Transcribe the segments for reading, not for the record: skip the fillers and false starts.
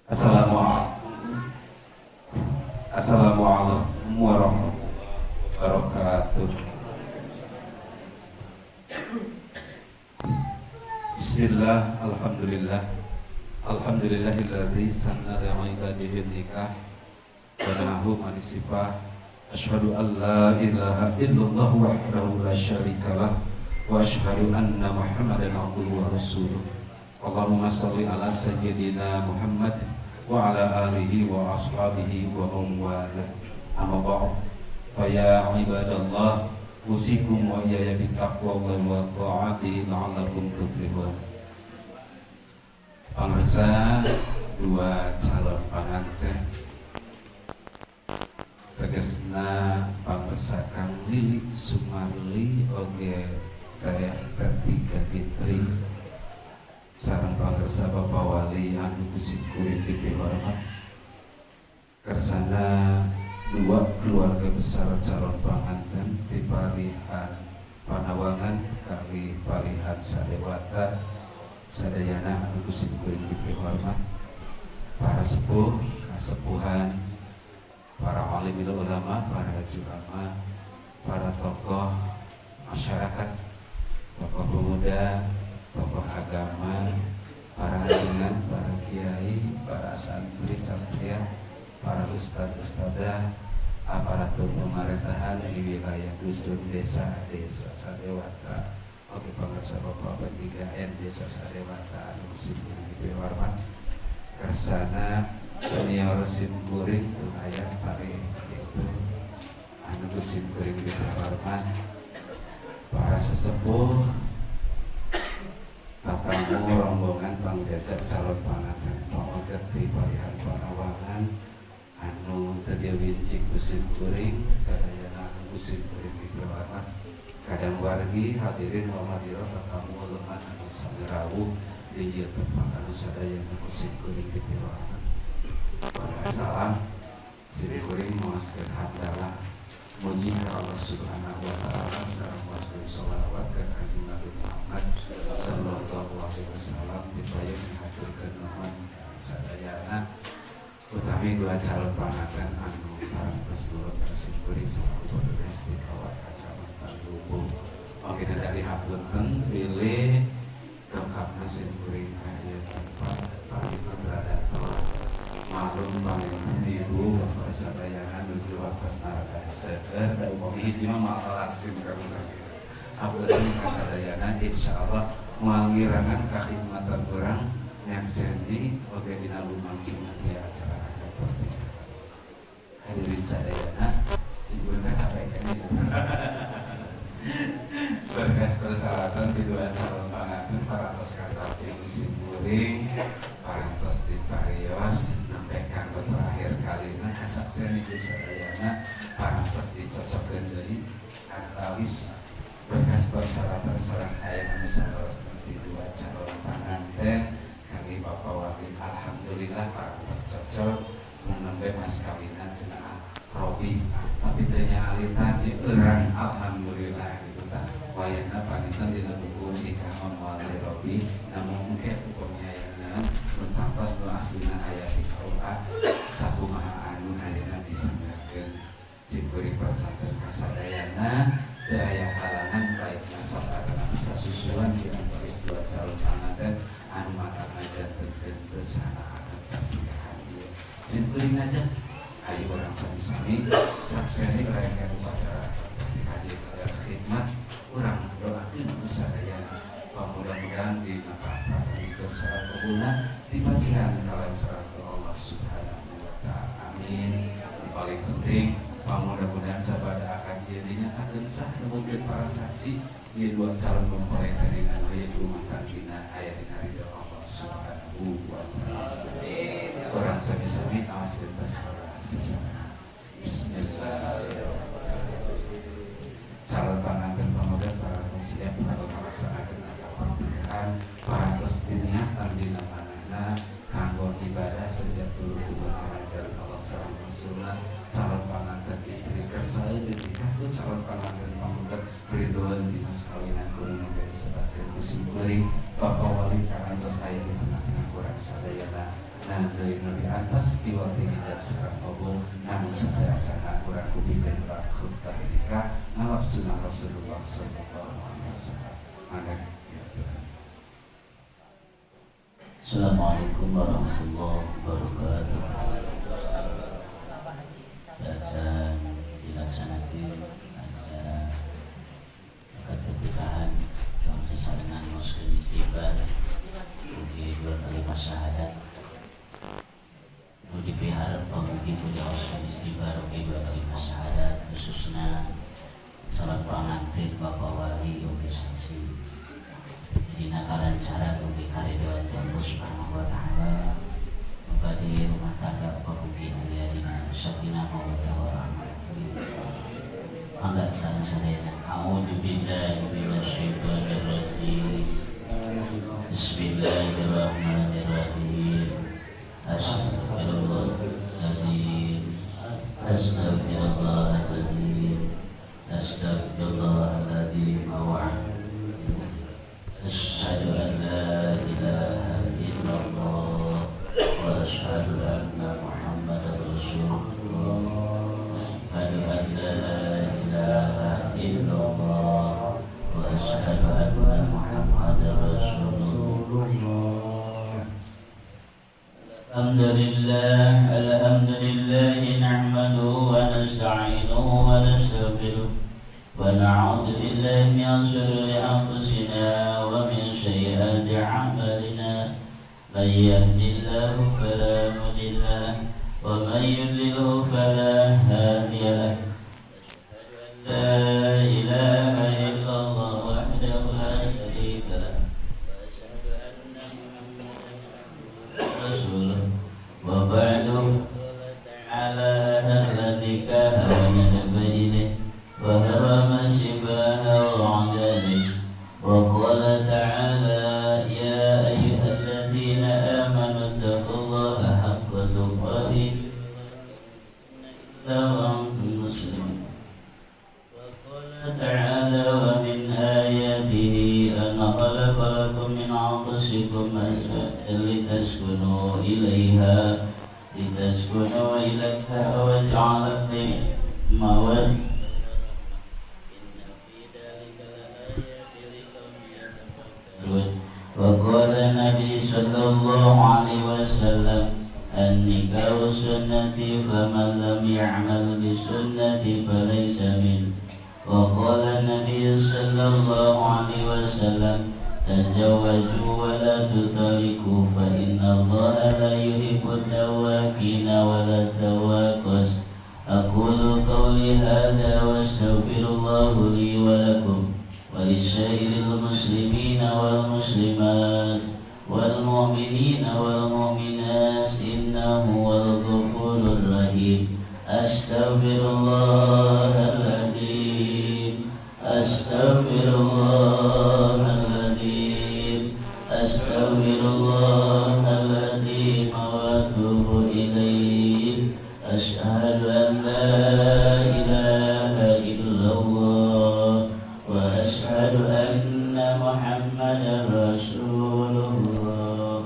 Assalamualaikum. Assalamualaikum warahmatullahi wabarakatuh. Bismillah, alhamdulillah. Alhamdulillahilladzi sanna li'ibadihi nikah wa nahum anisifah. Asyhadu an la ilaha illallah wahdahu la syarikalah wa asyhadu anna Muhammadan abduhu wa rasuluh. Allahumma shalli ala sayyidina Muhammad wa ala alihi wa ashabihi wa man walah. Amma ba'd. Fa ya ibadallah, usikum wa iyaya bittaqwa wa ta'ati la'allakum tuflihun. Pangersa dua calon panganten, tegesna pangersa Kang Lili Sumarli oge Teh Teti Gagitri sareng pangersa Bapak Wali anu ku simkuring dipihormat, kersana dua keluarga besar calon panganten di palihan Panawangan kali palihan Sadewata sadayana anu ku simkuring dipihormat, para sepuh kasepuhan, para alimil ulama, para jurama, para tokoh masyarakat, tokoh pemuda, tokoh agama, para ajengan, para kiai, para santri santrian, para ustad ustadzah, aparatur pemerintahan di wilayah dusun desa desa Sadewata. Oke, pangersa Bapak P3N Desa Sadewata anu simkuring dipihormat, kersana senior simkuring teu aya pari itu anu simkuring dipihormat, para sesepuh, tatamu rombongan pangjajak calon panganten pameget di palihan Panawangan anu teu diwincik ku simkuring sadayana anu simkuring dipihormat, kadang wargi, hadirin wa hadirat, tatamu lemat anu sami rawuh di ieu tempat anu sadayana ku simkuring dipihormat. Salam simkuring maoskeun hamdalah, muji ka Allah Subhanahu wa taala, sareng maoskeun sholawat ka Kanjeng Nabi Muhammad sallallahu alaihi wasallam. Dipayun ngahaturkeun nuhun sadayana, utawi dua calon panganten anu parantos nurut ka simkuring selaku petugas di bawah Kacamatan Lubuk. Oke, dari hapunten bilih dongkapna simkuring ka ieu tempat panginten rada telat. Maklum panginten ibu bapak sadayana nuju waktosna rada seueur, da upami hiji mah moal telat simkuring. Hapunten ka sadayana, insyaallah moal ngirangan kakhidmatan urang nyakseni oge dina lumangsungan ieu acara akad pernikahan. Hadirin sadayana, simkuring capek keneh. Berkas persyaratan di dua calon panganten parantos katalpi simkuring, parantos diparios nembe kanggo terakhir kalina kasaksian ibu sadayana parantos dicocokkeun deui antawis berkas persyaratan sareng aya anu saleresna di dua calon panganten kali Bapak Wali. Alhamdulillah parantos cocok, nembe mas kawinan cenah Robi, tapi teu nya alitan di eurang, alhamdulillah gitu tah. Wayahna panginten dina buku nikah mah moal Robi, namun engke upami aya nu tampas nu aslina aya di KUA sakumaha anu ayeuna disanggakeun. Simkuring parantos kasadayana teu aya halangan baik nasab atau sasusuan di antara dua calon panganten anu matak ngajantenkeun teu salah akad pernikahan ieu. Simkuring ngajak ayo urang sami-sami sakseni rangkaian upacara pernikahan ieu khidmat, urang doakeun sadayana mudah-mudahan di mata sareng kabulna, dipasihan kalancaran Allah Subhanahu wa taala, amin. Yang paling penting mudah-mudahan sabada akad ieu dinyatakeun sah numutkeun para saksi ieu dua calon mempelai teh dina rumah tangga aya dina ridho Allah Subhanahu wa taala. Urang sami-sami awas bebas para sesama. Bismillahirrahmanirrahim. Calon panganten pameget para siap kalau melaksanakan akad pernikahan, parantos diniatan dina manahna kanggo ibadah sejak dulu turun ajaran Allah sareng Rasulna. Calon panganten istri kersa dinikah ku calon panganten pameget, ridhoan di mas kawinan kudu nembe disebatkeun ku simkuring. Bapak Wali parantos aya di tengah-tengah urang sadayana. Nah, deui nu di atas kiwari ijab sareng qabul, namun sateuacanna urang kupikeun heula khutbah nikah ngalap sunnah Rasulullah sallallahu alaihi wasallam. Mangga ya Tuhan. Assalamualaikum warahmatullahi wabarakatuh. Acan dilaksanakan acara akad pernikahan juang sesarengan muslim istighfar ugi dua kalimat syahadat nu dipiharep pamugi dioskeun istighfar ugi dua kalimat syahadat, khususna salat pangantin, bapak wali ugi saksi. Dina kalancaran ugi karidhoan ti Allah Subhanahu wa taala. Bade rumah tangga pamugi aya dina sakinah mawaddah warahmah. Mangga sareng sadayana. A'udzu billahi minasyaitonir rajim. Bismillahirrahmanirrahim. Astagfirullahaladzim. Astagfirullahaladzim. Astagfirullahaladzim wa asyhadu an la ilaha illallah wa asyhadu anna Muhammadar Rasulullah. Asyhadu an la ilaha illallah wa asyhadu anna Muhammadar Rasulullah. Alhamdulillah, alhamdulillah nahmaduhu wa nasta'inuhu wa nastaghfiruh wa na'udzu billahi min shururi anfusina wa min sayyiati a'malina. Man yahdihillahu fala mudilla lahu wa man yudlilhu fala hadiya lahu. Asyhadu an la ilaha illallah wahdahu la syarika lahu wa asyhadu anna Muhammadan abduhu wa rasuluh. Wa ba'du, ta'ala ahalla nikaha wa nadaba ilayhi wa harrama sifaha wa 'adabih. Wa qala ta'ala ya ayyuhalladzina amanu taqullaha haqqa tuqatih illa wa antum muslimun. Wa qala ta'ala wa min ayatihi an khalaqa lakum min anfusikum azwajan litaskunu ilaiha wa ja'ala bainakum mawaddah inna fi dzalika laayatin liqaumin yatafakkarun. Wa qala Nabi sallallahu alaihi wasallam an-nikahu sunnati faman lam ya'mal bi sunnati falaysa min. Wa qala Nabi sallallahu alaihi wasallam tazawwaju wa la tutaliku fa inna Allaha la yuhibbu dawakina wa la tawaqas. Aqulu qawli hadha wa astaghfirullahu li wa lakum wa lisairil muslimina wal muslimat wal mu'minina wal mu'minat innahu huwal ghafurur rahim. Astaghfirullahaladzim, astaghfirullahaladzim, astaghfirullahaladzim wa atubu ilaih. Asyhadu an la ilaha illallah wa asyhadu anna Muhammadar Rasulullah.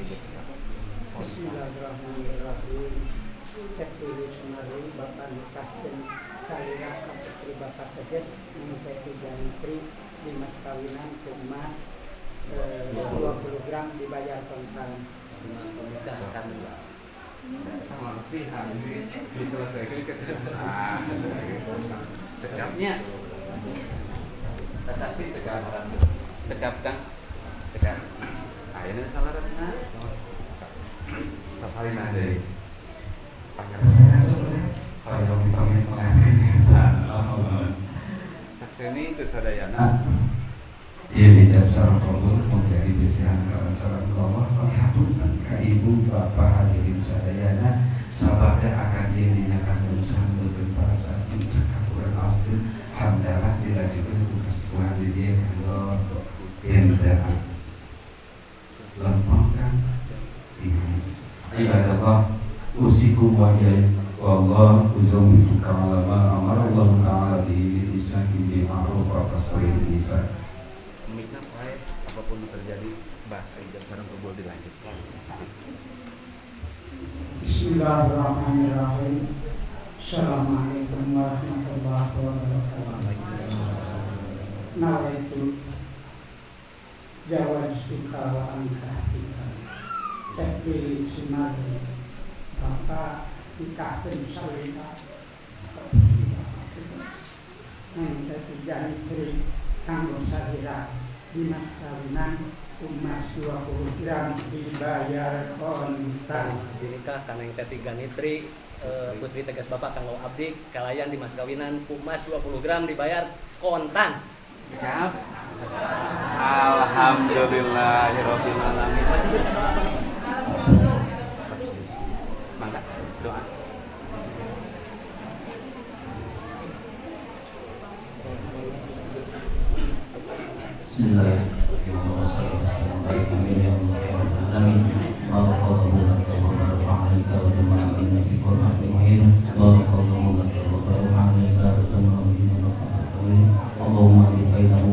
Bismillahirrahmanirrahim. Bismillahirrahmanirrahim. Cek dulu semari bapak nikahkeun salira ka putri bapak teges mangke 3 istri 5 kawinan ke emas 20 gram dibayar kontan. Diselesaikan cekapnya saksi cekap cekap kang cekap ayeuna salah resna sasalina deui pangersa hoyong pamit pengantin. Saksi Disakseni ku sadayana. Ieu ijab sareng qabul mugi dibisihan kalancaran ku Allah. Pangapunten ka ibu bapak hadirin sadayana sabada akan ieu dinyatakeun saha para saksi sakapuran asli hamdalah dilajekeun ku kasepuhan di dieu kanggo hendaan lempeng kan dimanis. Ibadallah usikum wa wallah uzawwijuka ala ma amara Allah ta'ala bihi min isakin bil ma'ruf wa tasrihil lisan. Mikna poe apapun yang terjadi bahasa ijab sareng qabul dilanjutkan. Bismillahirrahmanirrahim. Assalamualaikum warahmatullahi wabarakatuh. Nawaitu jawaztuka wa ankahtuka. Cek pilih Sumarli bapak nikahkeun salira nang dadi janitri kanggo salira dimas kawinan emas 20 gram dibayar kontan. Dinikah kana yang teh ganitri putri tegas bapak kanggo abdi kalayan dimas kawinan emas 20 gram dibayar kontan. Cekap. Alhamdulillahirabbil alamin. Mangga doa. Bismillahirrahmanirrahim. Barakallahu laka wa baraka alaika wa jama'a bina fi qur'atil khair. Barakallahu laka wa baraka alaika wa jama'a bina fi qur'atil khair. Allahumma alif bainahuma